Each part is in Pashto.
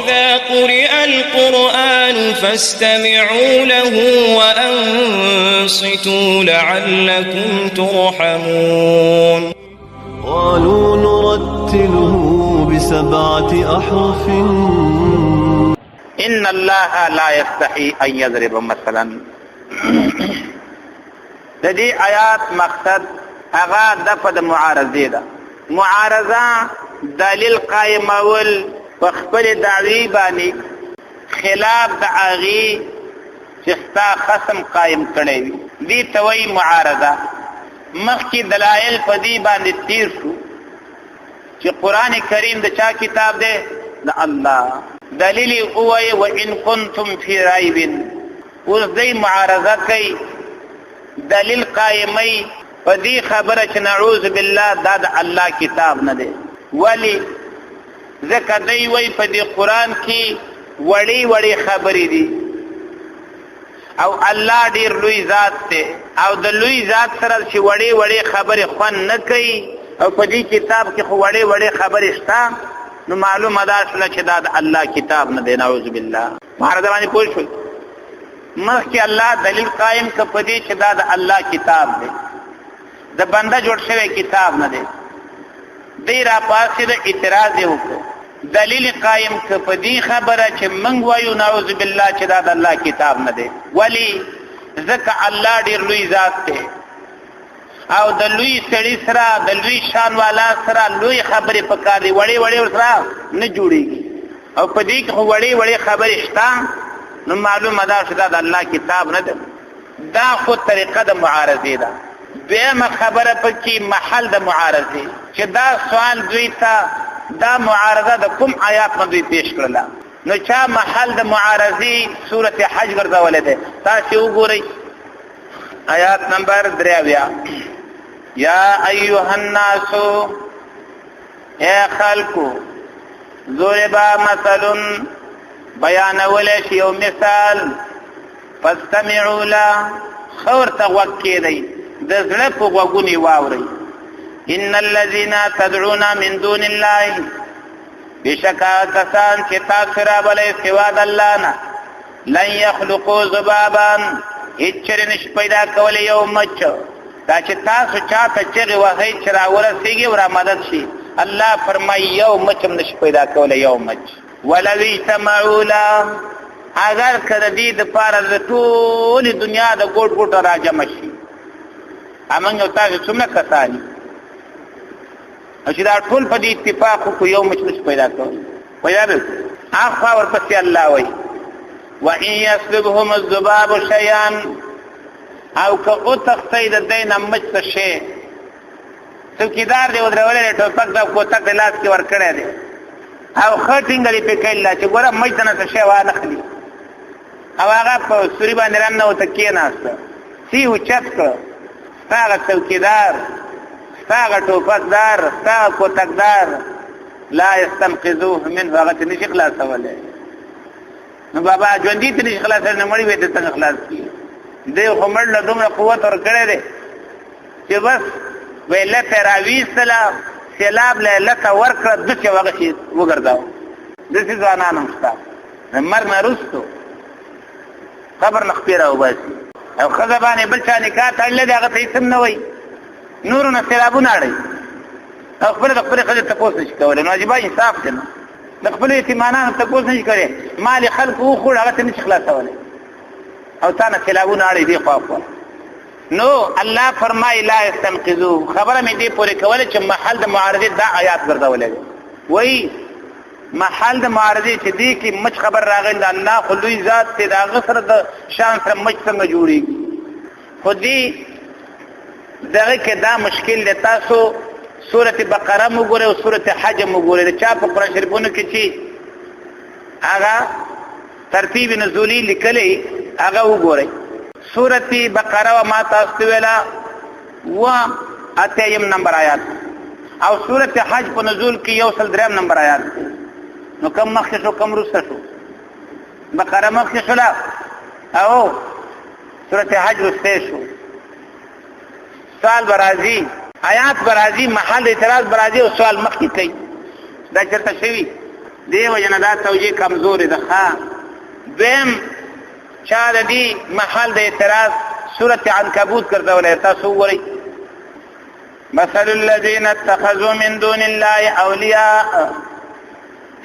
وإذا قرئ القرآن فاستمعوا له وأنصتوا لعلكم ترحمون. قالوا نرتله بسبعة أحرف. ان الله لا يستحي ان يضرب مثلا. د دې آیات مقصد هغه دفع د معارضې ده. معارضه دلیل قائمول په خپل دعوی باندې خلاف د هغې چې ستا خصم قائم کړی وي، دې ته وایي معارضه. مخکې دلایل په دې باندې تیر شو چې قرآن کریم د چا کتاب دی؟ د الله. دلیل یې ووایي وان کنتم فی ریب. اوس دی معارضه کوي، دلیل قایموي په دې خبره چې نعوذ بالله دا د الله کتاب نه دی. ولی؟ ځکه دی وایي په دې قرآن کې وړې وړې خبرې دي او الله ډیر لوی ذات دی، او د لوی ذات سره چې وړې وړې خبرې خوند نه کوي، او په دې کتاب کې خو وړې وړې خبرې شته، نو معلومه دا شوله چې دا د الله کتاب نه دی. نعوذ بالله. معارضه باندې پوه شوئ؟ مخکې الله دلیل قایم که په دې چې دا د الله کتاب دی، د بنده جوړ شوی کتاب نه دی. دی راپاڅېده، اعتراض یې وکړو، دلیل قایم که په دې خبره چې موږ وایو نعوذ بالله چې دا د الله کتاب نه دی. ولی؟ ځکه الله ډېر لوی ذات دی، او د لوی سړي سره د لوی شان والا سره لوی خبرې پکار دي، وړې وړې ورسره نه جوړېږي. او په دې کې خو وړې وړې خبرې شته، نو معلومه ده چې دا د الله کتاب نه دی. دا خو طریقه د معارضې ده. دویمه خبره پکې محل د معارضې، چې دا سوال دوی ته دا معارضه د کوم آیات نه دوی پیش کړله، نو چا محل د معارضې سورت حج ګرځولی دی؟ تاسې وګورئ آیات نمبر 73، یا ایها الناس، ای خلکو، ضرب مثل، بیانولی شي یو مثال، فاستمعوا له، ښه ورته غوږ کښېږدئ، د زړه په غوږونو یې واورئ. ان الذین تدعون من دون الله، بېشکه هغه کسان چې تاسو رابلئ سوا د الله نه، لن یخلقوا ذبابا، هېڅ چېرې نشي پیدا کولی یو مچ. دا چې تاسو چاته چغې وهئ چې راورسېږي او رامدد شي، الله فرمایي یو مچ هم نشي پیدا کولی، یو مچ. ولو اجتمعوا له، اگر که د دې دپاره د ټولې دنیا د ګوټ ګوټ راجمع شي، موږ او تاسو څومره کسان یو، او چې دا ټول په دې اتفاق وکړو یو مچ نشي پیدا کولی، پیدا به کړو. اخوا ورپسې الله وایي وان یسلبهم الذباب شیئا، او که وتښتئ د دی نه مچ څه شی، څوکیدار دی ودرولی دی، ټوپک د کوتک د لاس کې ورکړی دی، او ښه ټینګه دې پرې کړله چې ګوره مچ د نه څه شی وانخلي، او هغه په سوري باندې راننوته کېناسته، سی اوچت کړ، ستا هغه څوکیدار، ستا هغه ټوپکدار، ستا هغه کوتکدار، لا یستنقذوه منه، هغه ترې نشي خلاصولی. نو بابا ژوندي ترې نشي خلاصولی، نو مړی به یې څنګه خلاص کړي؟ دی خو مړ له دومره قوت ورکړی دی چې بس ویې لته یې راویستله، سېلاب له یې لته ورکړه، داسې هغسې وګرځاوه. داسې ځوانان هم شته د مرګ نه وروسته قبر نه خپې راوباسي، او ښځه باندې بل چا نکاح تړلی دی، هغه ته هېڅ هم نه وایي، نورو نه سېلابونه اړوي، او خپله د خپلې ښځې تپوس نه شي کولی. نو عجیبه انصاف دی، نو د خپلو یتیمانانو تپوس نه شي کولی، مال یې خلکو وخوړ، هغه ته نه شي خلاصولی، او تا نه سېلابونه اړوي دې خوا خوا. نو الله فرمایي لا یستنقذو. خبره مې دې پورې کوله چې محل د معارضې دا آیات ګرځولی دی. وایي محل د معارضې چې دې کې مچ خبر راغلی، د الله خو لوی ذات دی، د هغه سره د شان سره مچ څنګه جوړېږي؟ خو دې دغه کې دا مشکل دی. تاسو سورة بقره مو ګورئ او سورة حج مو ګورئ، د چا په قرآن شریفونو کې چې هغه ترتیب نزولی لیکلی هغه وګورئ. سورة بقره و ما تاسو ته ویله و اتیم نمبر آیات، او سورة حج په نزول کې 103 نمبر آیات. نو کم مخکې شو کم وروسته شو؟ بقره مخکې شوله او سورة حج وروستی شو. سوال به راځي، آیات به راځي، محل اعتراض به راځي او سوال مخکې کوي. دا چېرته شوي؟ دې وجه نه دا توجیه کمزورې ده. ښه، دویم چا د دې محل د اعتراض سورة عنکبوت ګرځولی، تاسو وګورئ: مثل الذين اتخذوا من دون الله اولیاء،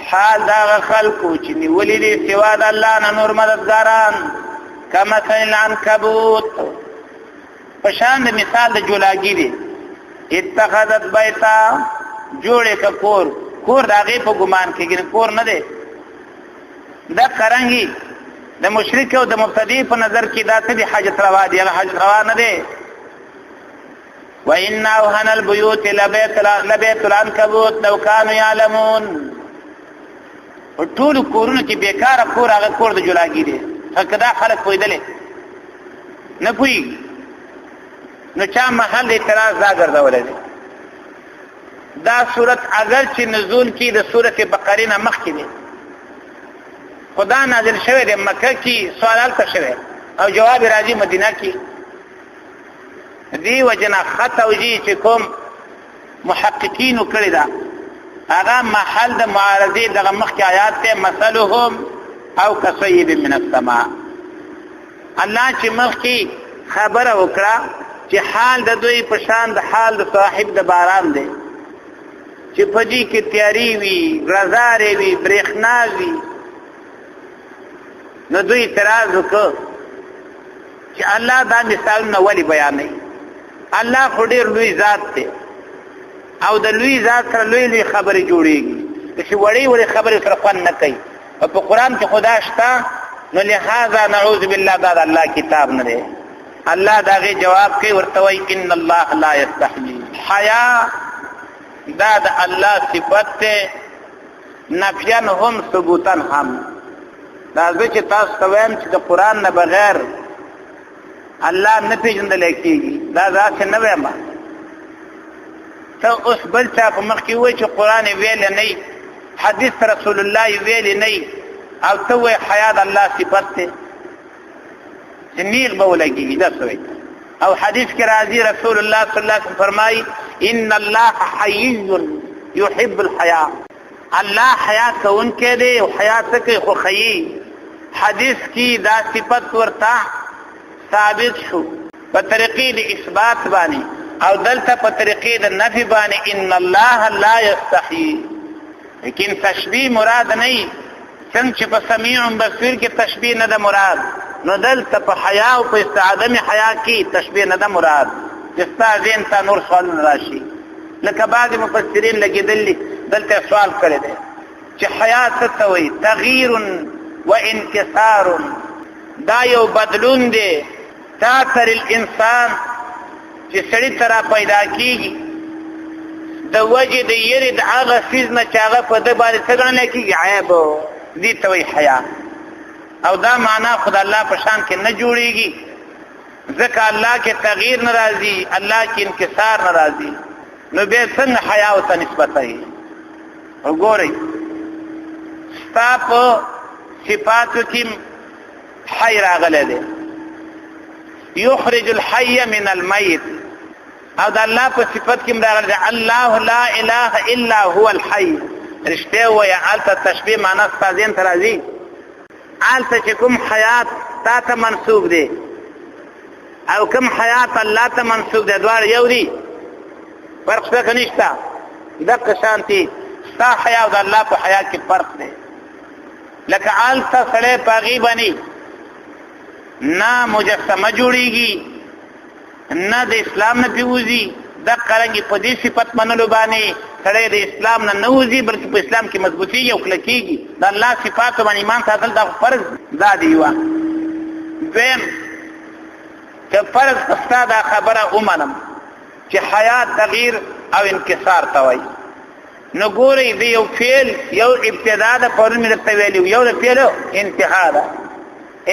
حال دغه خلکو چې نیولي دي سوا د الله نه نور مددګاران، کمثل العنکبوت، په شان د مثال د جولاګي دی، اتخذت بیتا، جوړې که کور، کور د هغې په ګمان کې، ګنې کور نه دی. دا قرنګي د مشرک او د مبتدی په نظر کې دا څه دي؟ حاجت روا دی، هغه حاجت روا نه دی. وإن أوهن البيوت لبيت العنكبوت لو كانوا يعلمون. په ټولو کورونو کې بېکاره کور هغه کور د جولاګي دی. که دا خلک پوهېدلی نه پوهېږي، نو چا محل اعتراض دا ګرځولی دی. دا صورت اگر چې نزول کې د سورت بقرې نه مخکې دی، خو دا نازل شوی دی مکه کې، سوال هلته شوی او جواب یې راځي مدینه کې. دې وجې نه ښه توجیه چې کوم محققینو کړې ده، هغه محل د معارضې دغه مخکې آیات دی، مثلهم او کصیب من السماء. الله چې مخکې خبره وکړه چې حال د دوی په شان د حال د صاحب د باران دی، چې په دې کې تیارې وي، ګرزارې وي، برېښنا وي، نو دوی اعتراض وکړ چې الله دا مثالونه ولې بیانوي؟ الله خو ډېر لوی ذات دی او د لوی ذات سره لوی لوی خبرې جوړېږي، چې وړې وړې خبرې سره خوند نه کوي. او په قرآن کې خدا شته، نو لهذا نعوذ بالله دا د الله کتاب نه دی. الله د هغې جواب کوي، ورته وایي ان الله لا یستحیي. حیا دا د الله صفت دی، نفیا هم ثبوتا هم. دا زه چې تاسو ته وایم چې د قرآن نه بغیر الله نه پېژندلی کېږي، دا داسې نه وایم. ته اوس بل چا په مخ کې ووایي چې قرآن یې ویلی نه، حدیث رسول الله یې ویلی نه، او ته وایې حیا د الله صفت دی، چې نیغ به ولګېږي. دا څه وایي؟ او حدیث کې راځي رسول الله صلی الله علیه وسلم فرمایي ان الله حیی یحب الحیا، الله حیا کوونکی دی او حیا څه کوي؟ خوښوي. حدیث کې دا صفت ورته ثابت شو په طریقې د اثبات باندې، او دلته په طریقې د نفي باندې ان الله لا یستحیي. لیکن تشبیه مراد نه، څنګه چې په سمیع بصیر کې تشبیه نه ده مراد، نو دلته په حیا او په عدم حیا کې تشبیه نه ده مراد، چې ستا ذهن ته نور سوالونه راشي. لکه بعضې مفسرین لګېدلي دلته سوال کړی دی چې حیا څه ته وایي؟ تغییر و انکسار، دا یو بدلون دی تاثر الانسان چې سړي ته را پیدا کېږي د وجې د یرې د هغه څیز نه چې هغه په ده باندې څه ګڼلی کېږي؟ عیب. دې ته وایي حیا. او دا معنا خو د الله په شان کې نه جوړېږي، ځکه الله کې تغییر نه راځي، الله کې انکسار نه راځي، نو بیا څنګه حیا ورته نسبتوي؟ وګورئ، ستا په صفاتو کې حی راغلی دی، یخرج الحی من المیت، او د الله په صفت کې راغلی دی الله لا اله الا هو الحی. رښتیا ووایه، هلته تشبیه معنا ستا ذهن ته راځي؟ هلته چې کوم حیات تا ته منسوب دی او کوم حیات الله ته منسوب دی، دواړه یو دي، فرق شته که نشته؟ دقه شانتي ستا حیا او د الله په حیا کې فرق دی. لکه هلته سړی په هغې باندې نه مجسمه جوړېږي، نه د اسلام نه پرې وځي، دقه رنګې په دې صفت منلو باندې سړی د اسلام نه نه وځي، بلکې په اسلام کې مضبوطېږي او کلکېږي. د الله صفاتو باندې ایمان ساتل دا خو فرض دا دی یوه. دویم، که فرض ستا دا خبره ومنم چې حیا تغییر او انکسار ته وایي، نو ګورئ د یو فعل یو ابتدا ده، پرون مې درته ویلي، یو د فعل انتها ده.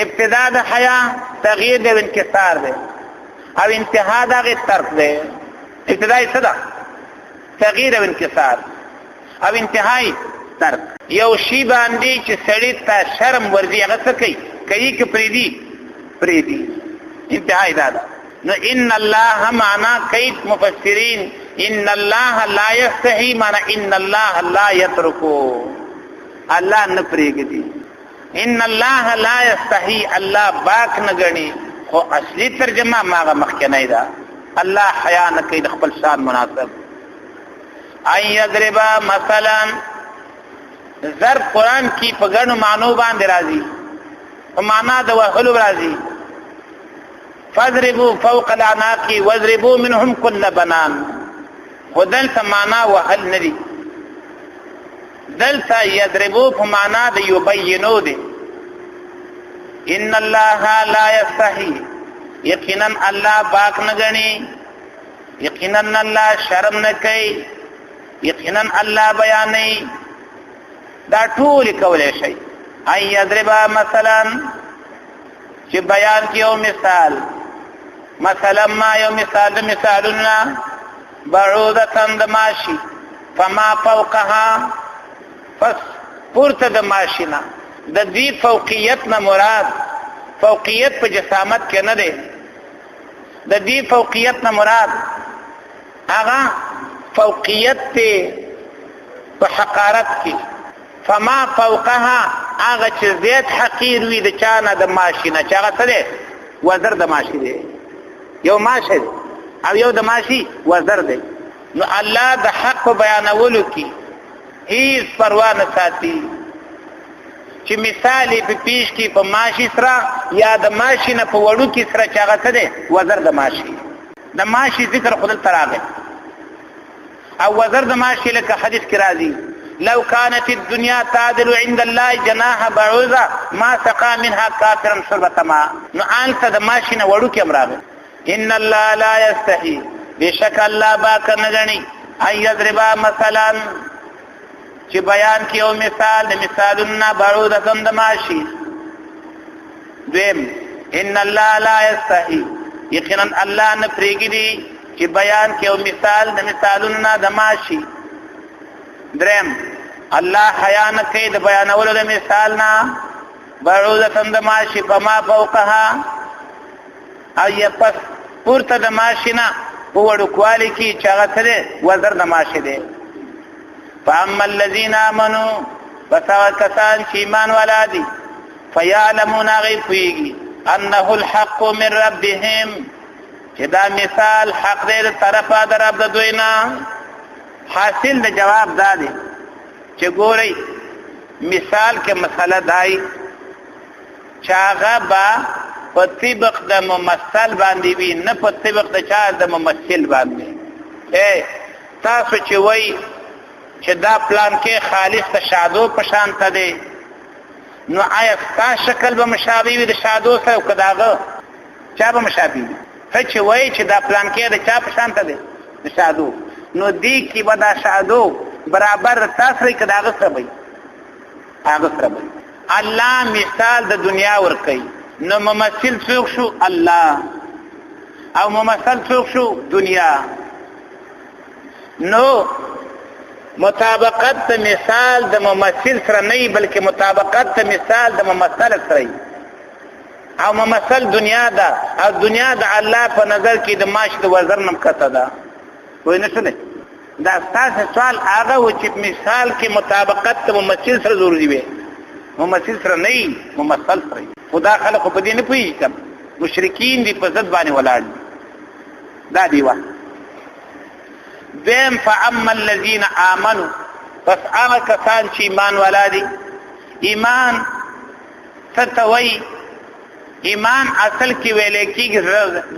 ابتدا د حیا تغییر دی او انکسار دی، او انتها د هغې ترک دی. ابتدا یې څه ده؟ تغییر او انکسار، او انتها یې ترک. یو شي باندې چې سړي ته شرم ورځي، هغه څه کوي؟ کوي که پرېږدي؟ پرېږدي. انتها یې دا ده. نو ان الله معنا کوي مفسرین ان الله لا یستحی، معنا ان الله لا یترکو. الله نه پرېږدي. ان الله لا یستحی، الله باک نه ګڼي. خو اصلي ترجمه ماغه مخکنۍ ده، الله حیا نه کوي د خپل شان مناسب. ان یضرب مثلا، ضرب قرآن کې په ګڼو معنو باندې راځي، په معنا د وهلو راځي. فاضربوا فوق الاعناق واضربوا منهم كل بنان، خو دلته معنا وهل نه دي، دلته یضربو په معنا د یبینو دی. ان الله لا یستحی، یقینا الله باک نه ګڼي، یقینا الله شرم نه کوي، یقینا الله بیانوي. دا ټول کولی شي. ان یضرب مثلا، چې بیان کې یو مثال، مثلا ما یو مثال د مثالونه، بعوضة د ماشي، فما فوقها، پس پورته د ماشي نه. د دې فوقیت نه مراد فوقیت په جسامت کې نه دی، د دې فوقیت نه مراد هغه فوقیت دی په حقارت کې. فما فوقها، هغه چې زیات حقیر وي د چا نه، د ماشي نه، چې هغه څه دی؟ وزر د ماشي دی. یو ماشی دی او یو د ماشي وزر دی. نو الله د حق په بیانولو کې هیڅ پروا نه ساتي چې مثال یې په پیش کې په ماشي سره یا د ماشي نه په وړوکي سره چې هغه څه دی؟ وزر د ماشي. د ماشي ذکر خو دلته راغی. او وزر د ماشي لکه حدیث کې راځي، لو كانت الدنيا تعدل عند الله جناح بعوضه ما سقى منها كافرا شربة ماء. نو هلته د ماشي نه وړوکی هم راغی. ان الله لا يستحي، بېشکه الله باک نه ګڼي، ان یضرب مثلا، چې بیان کې یو مثال د مثالونه بعوضة د ماشي. دویم، ان الله لا یستحي، یقینا الله نه پرېږدي چې بیان کې یو مثال د مثالونه د ماشي. دریم، الله حیا نه کوي د بیانولو د مثال نه، بعوضة د ماشي، فما فوقها، او یا پس پورته د ماشي نه په وړوکوالي کې چې هغه څه دی؟ وزر د ماشي دی. فاما الذین آمنو، پس هغه کسان چې ایمان والا دي، فیعلمون، هغوی پوهېږي، انه الحق من ربهم، چې دا مثال حق دی د طرفه د رب د دوی نه. حاصل د جواب دا دی چې ګورئ مثال کې مسله دای چې هغه به په طبق د ممثل باندې وي، نه په طبق د چا د ممثل باندې. ای تاسو چې وایي چې دا پلان کې خالص د شادو په شان ته دی، نو آیا ستا شکل به مشابه وي د شادو سره او که د هغه چا به مشابه وي؟ ته چې وایي چې دا پلان کې د چا په شان ته دی؟ د شادو، نو دې کې به دا شادو برابر د تا سره که د هغه سره به وي؟ هغه سره به. الله مثال د دنیا ورکوي، نو ممثل څوک شو؟ الله. او ممثل څوک شو؟ دنیا. نو مطابقت د مثال د ممثل سره نه، بلکې مطابقت د مثال د ممثل سره. او ممثل دنیا ده، او دنیا د الله په نظر کې د ماش د وزر نم کته ده. پوه نه شولې؟ دا ستاسو سوال هغه و چې مثال کې مطابقت د ممثل سره ضروري وي، ممثل سره نه، ممثل سره. خو دا خلک خو په دې نه پوهېږي، که مشرکین دي په ضد باندې ولاړ دي. دا دی وه. دویم، فاما الذین آمنو، پس هغه کسان چې ایمان والا دي. ایمان څه ته وایي؟ ایمان اصل کې ویل کېږي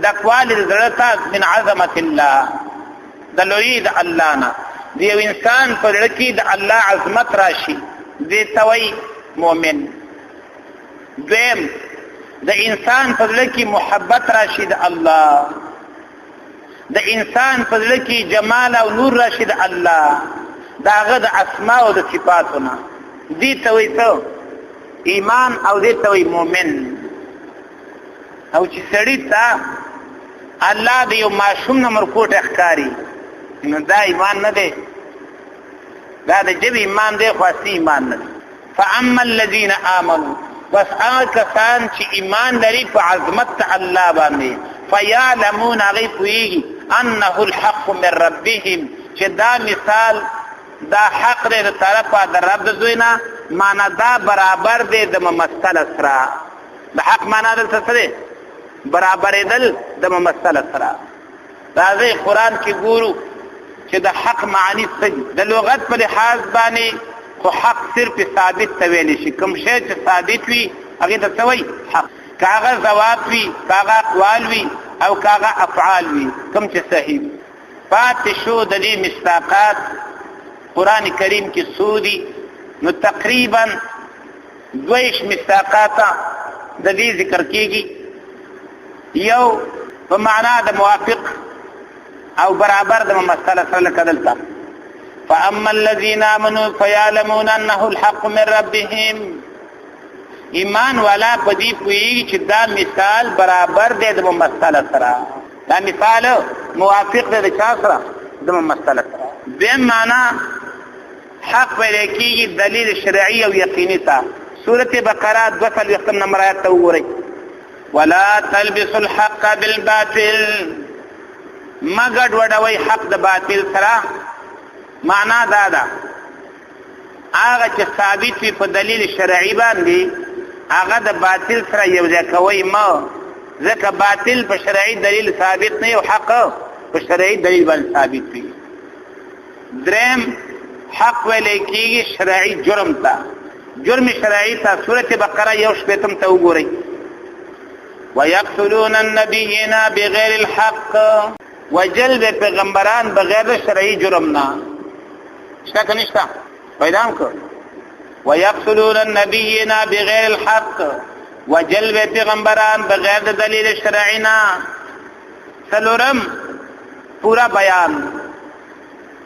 ډکوالي د زړه ته من عظمت الله، د لویي د الله نه. د یو انسان په زړه کې د الله عظمت راشي، دې ته وایي مؤمن. دویم، د انسان په زړه کې محبت راشي د الله، د انسان په زړه کې جمال او نور راشي د الله، د هغه د اسماء او د صفاتو نه، دې ته وایي څه؟ ایمان، او دې ته وایي مؤمن. او چې سړي ته الله د یو ماشوم نه مرکوټی ښکاري، نو دا ایمان نه دی، دا د ژبې ایمان دی، خو اصلي ایمان نه دی. فاما الذین آمنوا، بس هغه کسان چې ایمان لري په عظمت د الله باندې، فیعلمون، هغوی پوهېږي، انه الحق من ربهم، چې دا مثال دا حق دی د طرفه د رب د دوی نه. معنا دا برابر دی د ممثله سره. د حق معنا دلته څه دی؟ برابرېدل د ممثله سره. راځئ قرآن کې ګورو چې د حق معنی څه دي. د لغت په لحاظ باندې خو حق صرف ثابت ته ویلی شي، کوم شی چې ثابت وي هغې ته څه وایي؟ حق. که هغه ذوات وي، که هغه اقوال وي، او که هغه افعال وي، کوم چې صحیح وي. پاتې شو د دې مصداقات قرآن کریم کې څو دي؟ نو تقریبا 22 مصداقات د دې ذکر کیږي. یو په معنا د موافق او برابر د ممثله سره، لکه دلته فأما الذين آمنوا فيعلمون أنه الحق من ربهم. ایمان والا په دې پوهېږي چې دا مثال برابر دی د ممثله سره، دا مثال موافق دی د چا سره؟ د ممثله سره. دویم معنا حق ویل کېږي دلیل شرعي او یقیني ته. سورة بقره 240 نمبر آیت ته وګورئ، ولا تلبسوا الحق بالباطل، مه ګډوډوئ حق د باطل سره. معنا دا ده هغه چې ثابت وي په دلیل شرعي باندې هغه د باطل سره یو ځای کوئ مه، ځکه باطل په شرعي دلیل ثابت نه او حق په شرعي دلیل باندې ثابت وي. دریم حق ویلی کېږي شرعي جرم ته، جرم شرعي ته. سورة بقره 61 ته وګورئ، ويقتلون النبيين بغير الحق، وجل به پیغمبران بغیر د شرعي جرم نه. شته که نشته؟ پیدا هم کړ. ويقتلون النبيين بغير الحق، وجل به پیغمبران بغیر د دلیل شرعي نه. څلورم پورا بیان،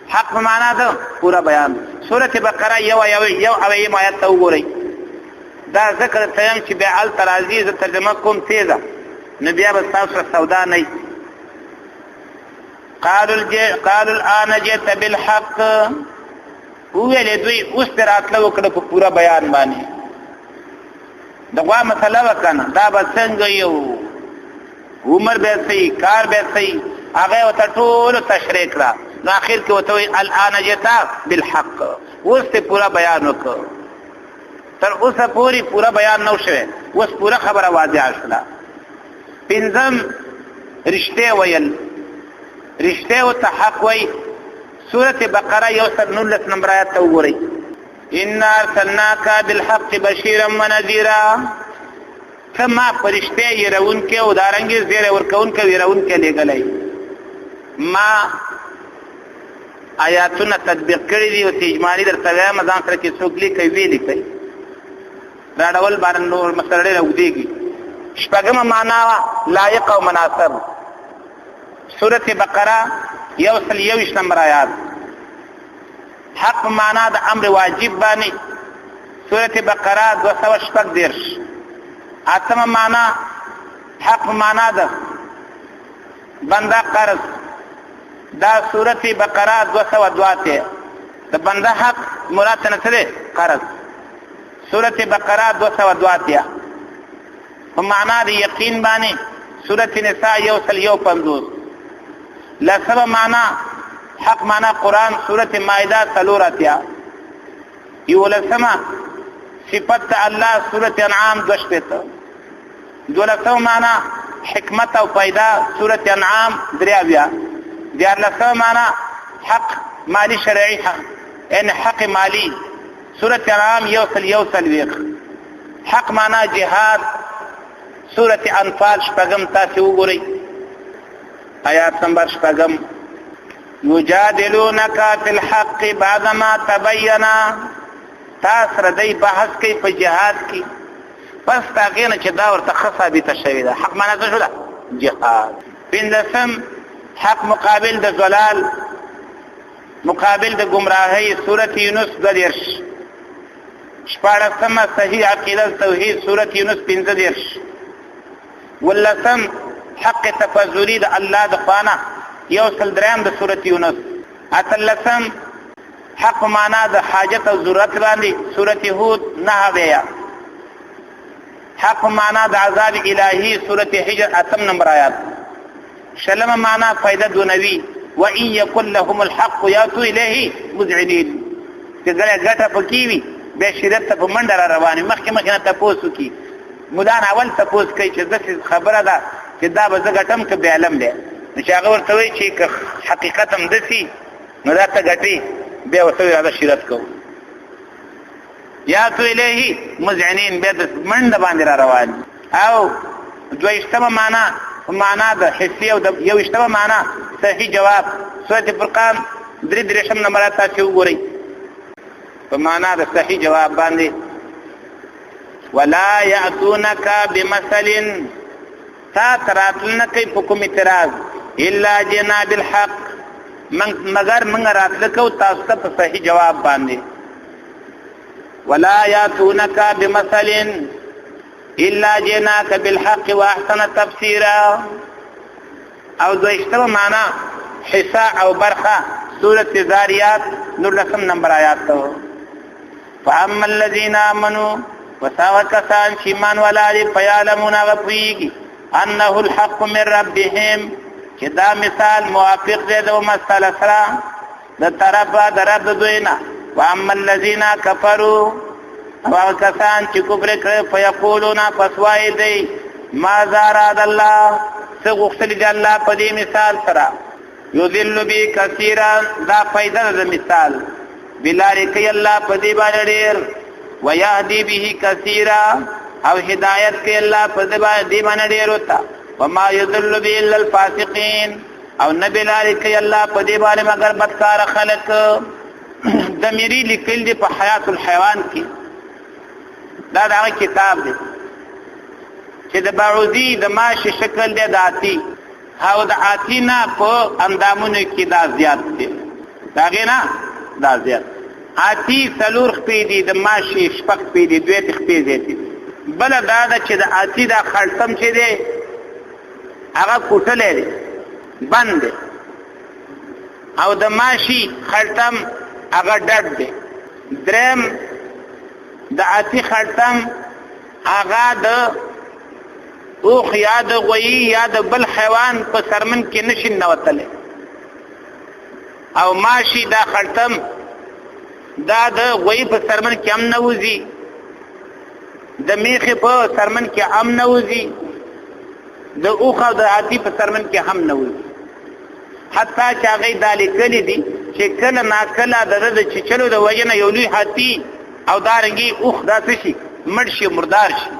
حق په معنا ده پورا بیان. سورة بقره 1 آیت ته وګورئ. دا ذکر ته یم چې بیا هلته راځي، زه ترجمه کوم تېزه، نو بیا به ستاسو سره سودا نه وي. قالوا الآن جئت بالحق، وویلې دوی اوس دې راتله وکړه په پوره بیان باندې. د غوا مسله وه که نه، دا به څنګه یو عمر به صحیح، کار به صحیح، هغه یې ورته ټولو تشریح کړه. نو اخر کې ورته وایي الآن جئت بالحق، اوس دې پوره بیان وکړ. تر اوسه پورې پوره بیان نه و شوی، اوس پوره خبره واضحه شوله. پنځم رښتیا ویل، رښتیا ورته حق وایي. سورة بقره 119 نمبر آیت ته وګورئ، انا ارسلناک بالحق بشیرا ونذیرا، ته ما په رښتیا یېروونکی او دارنګې زیری ورکوونکی او یېروونکی لېږلی. ما آیاتونه تطبیق کړي دي او چې اجمالي درته وایم، ځان سره چې څوک لیکئ ویې لیکئ، دا ډول باندې نور مسله ډېره اوږدېږي. شپږمه معنا لایق او مناسب، سورة بقره 121 نمبر آیات. حق معنا د امر واجب باندې، سورة بقره 236. اتمه معنا حق معنا ده بنده قرض، دا سورة بقره 202. د بنده حق مراد ته نه څه دی؟ قرض. سورة بقره 202. په معنا د یقین باندې، سورة نساء 151. لسمه معنا حق معنا قرآن، سورة مائده 84. یولسمه صفت الله، سورة انعام 26. دولسمه معنا حکمت او پیدا، سورة انعام 73. دیارلسمه معنا حق مالی شرعي حق، یعنی حق مالی، سورة انعام 141. حق معنا جهاد، سورة انفال 6 تاسې وګورئ، آیات نمبر 6. یجادلونک فی الحق بعدما تبین، تا سره دی بحث کوي په جهاد کې پس د هغې نه چې دا ورته ښه ثابته شوې ده. حق معنا څه شو ده؟ جهاد. پنځلسم حق مقابل د ضلال، مقابل د ګمراهۍ، سورة یونس 32. شپاړسمه صحیح عقیده توحید، سورة یونس 35. ولسم حق تفضلی د الله د خوا نه، 103 د سورة یونس. اتلسم حق معنا د حاجت او ضرورت باندې، سورة هود 9. حق معنا د عذاب الهی، سورة حجر 8 نمبر آیات. شلمه معنا فایده دنوي، وان یکن لهم الحق یاتوا الیه مذعنین، چې کله ګټه پکې وي بیا شریعت ته په منډه را روان وي، مخکې مخکې نه تپوس وکړي. ملا نه اول تپوس کوي چې داسې خبره ده چې دا به زه ګټم که بېعلم دی، نو چې هغه ورته وایي چې که حقیقت هم داسې نو دا ته ګټې، بیا ورته وایي راځه شریعت کوو. یاتو الیه مذعنین، بیا د منډه باندې را روان. او دویشتمه معنا په معنا د حصې او د یوویشتمه معنا صحیح جواب سورة فرقان 33 نمبر تاسې وګورئ په معنا د صحیح جواب باندې. ولا یأتونک بمثل، تا ته راتلل نه کوي په کوم اعتراض، الا جئنا بالحق، مګر موږ راتله کوو تاسو ته په صحیح جواب باندې. ولا یأتونک بمثل الا جئناک بالحق واحسن تفسیرا. او دویشتمه معنا حصه او برخه سورة زاریات 19 نمبر آیات ته. فاما الذین آمنوا، پس هغه کسان چې ایمان والا دي، فیعلمون، هغه پوهېږي انه الحق من ربهم، چې دا مثال موافق دی د مسله سره د طرفه د رب د دوی نه. واما الذین کفروا، او هغه کسان چې کفر کړی، فیقولون، پس وایي دی ماذا اراد الله، څه غوښتلي دي الله په دې مثال سره. یضل به کثیرا، دا فایده ده د مثال، بلارې کوي الله په دې باندې ډېر. ویهدي به کثیرا، او هدایت کوي الله په دې باندې ډېرو ته. وما یضل به الا الفاسقین، او نه بلارې کوي الله په دې باندې مګر بدکاره خلک. د میري لیکل دي په حیات الحیوان کې، دا د هغه کتاب دی چې د بعوضي د ماشي شکل دی د آتي، او د آتي نه په اندامونو کې دا زیات دی، د هغې نه دا زیات. آتي 4 خپې دي، د ماشي 6 خپې دي، 2 خپې زیاتې دي. بله دا ده چې د آتي دا خړتم چې دی هغه کوټلی دی، بند دی، او د ماشي خړتم هغه ډډ دی. دریم د آتي خړتم هغه د اوښ یا د غویي یا د بل حیوان په څرمن کې نشي ننوتلی، او ماشي دا خړتم دا د غویي په څرمن کې هم نه وځي، د میخې په څرمن کې هم نه وځي، د اوښ او د هاتي په څرمن کې هم نه وځي. حتی چې هغوی دا لیکلي دي چې کله ناکله د ده د چیچلو د وجې نه یو لوی هاتي او دارنګې اوښ دا څه شي، مړ شي، مردار شي.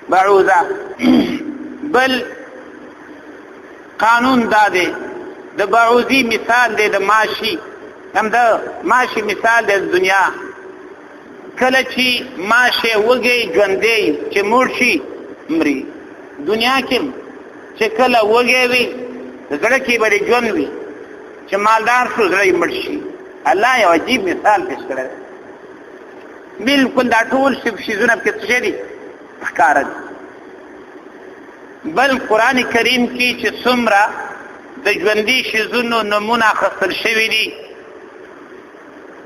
بعوضه. بل قانون دا دی، د بعوضي مثال دی د ماشي، هم د ماشي مثال دی د دنیا. کله چې ماشی وږی ژوندی، چې مړ شي مري. دنیا کې چې کله وږی وي زړه کې به دې ژوند وي، چې مالدار شو زړه یې مړ شي. الله یو عجیب مثال پیش کړی دی، بالکل دا ټول شیزونه پکې څه شی دي، ښکاره دي. بل قرآن کریم کې چې څومره د ژوندي شیزونو نومونه اخیستل شوي دي،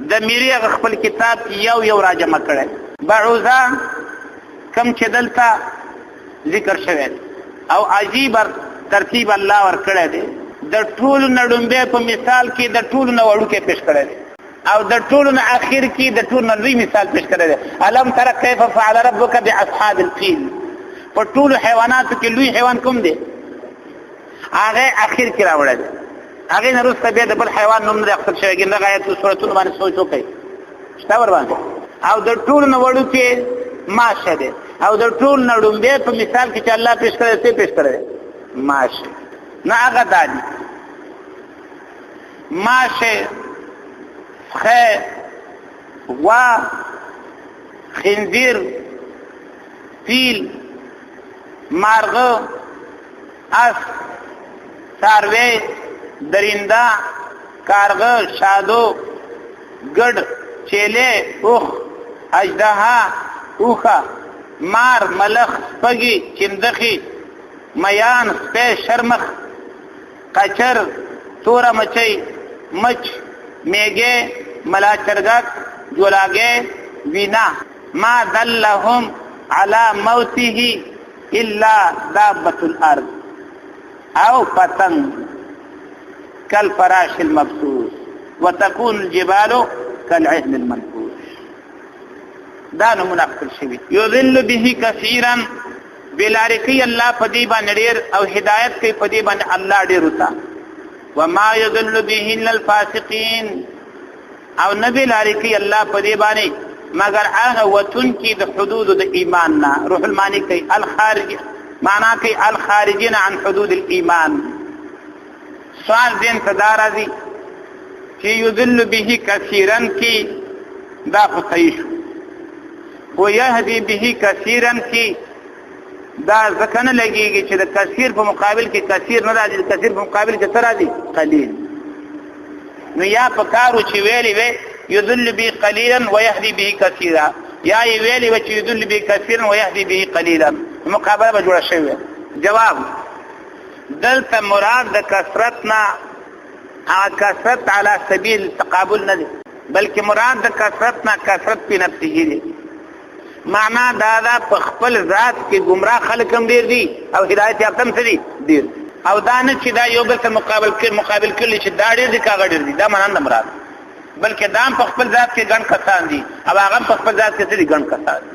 د میري هغه خپل کتاب کې یو یو راجمع کړی. بعوضه کوم چې دلته ذکر شوی دی، او عجیب ترتیب الله ورکړی دی. د ټولو نه ړومبی په مثال کې د ټولو نه وړوکی پیش کړی دی، او د ټولو نه اخر کې د ټولو نه لوی مثال پیش کړی دی. الم تر کیف فعل ربک باصحاب الفیل، په ټولو حیواناتو کې لوی حیوان کوم دی؟ هغه اخر کې راوړی دی. هغې نه وروسته بیا د بل حیوان نوم نه دی اخیستل شوی. ګنده دغه آیت سورتونو باندې سوچ وکړئ، شته ورباندې. او د ټولو نه وړوکی ماشه دی، او د ټولو نه ړومبی په مثال کې چې الله پیش کړی دی، څه پیش کړی دی؟ ماشه. نه هغه دا دي، ماشه، سخی، غوا، خنزیر، فیل، مارغه، اس، څاروی، درنده، کارغه، شادو، ګډ، چیلې، اوښ، اژدها، اوښه، مار، ملخ، سپږې، چندخې، میان، سپی، شرمخ، قچر، توره مچۍ، مچ، میږی، ملاچرګک، جولاګی، وینا. ما دلهم علی موته الا دابة الارض او پتنګ کالفراش المبثوث وتكون الجبال كالعهن المنفوش. دا نمونه خپل شوي. یضل به کثیرا، بلارې کوي الله په دې باندې ډېر او هدایت کوي په دې باندې الله ډېر ته. وما یضل به الا الفاسقین، او نه بلارې کوي الله په دې باندې مګر هغه وتونکي د حدود د ایمان نه. روح المانی کوي الخارج، معنا کوي الخارجین عن حدود الايمان. سوال دین ته دا راځي چې یضل به کثیرا کې دا خو صحیح شو، خو یهدي به کثیرا کې دا ځکه نه لګېږي چې د کثیر په مقابل کې کثیر نه راځي، د کثیر په مقابل کې څه راځي؟ قلیل. نو یا په کارو چې ویلي وی یضل به قلیلا ویهدي به کثیرا، یا یې ویلي وی چې یضل به کثیرا ویهدي به قلیلا، مقابله به جوړه شوې وي. جواب، دلته مراد د کثرت نه هغه کثرت علی سبیل تقابل نه دی، بلکې مراد د کثرت نه کثرت په نفسه دی. معنا دا ده په خپل ذات کې ګمراه خلک هم ډېر دي او هدایت یافته هم څه دي؟ ډېر. او دا نه چې دا یو بل سره مقابل کړي چې دا ډېر دي که هغه ډېر دي، دا معنا نه مراد، بلکې دا هم په خپل ذات کې ګڼ کسان دي او هغه هم په خپل ذات کې څه دي؟ ګڼ کسان دي.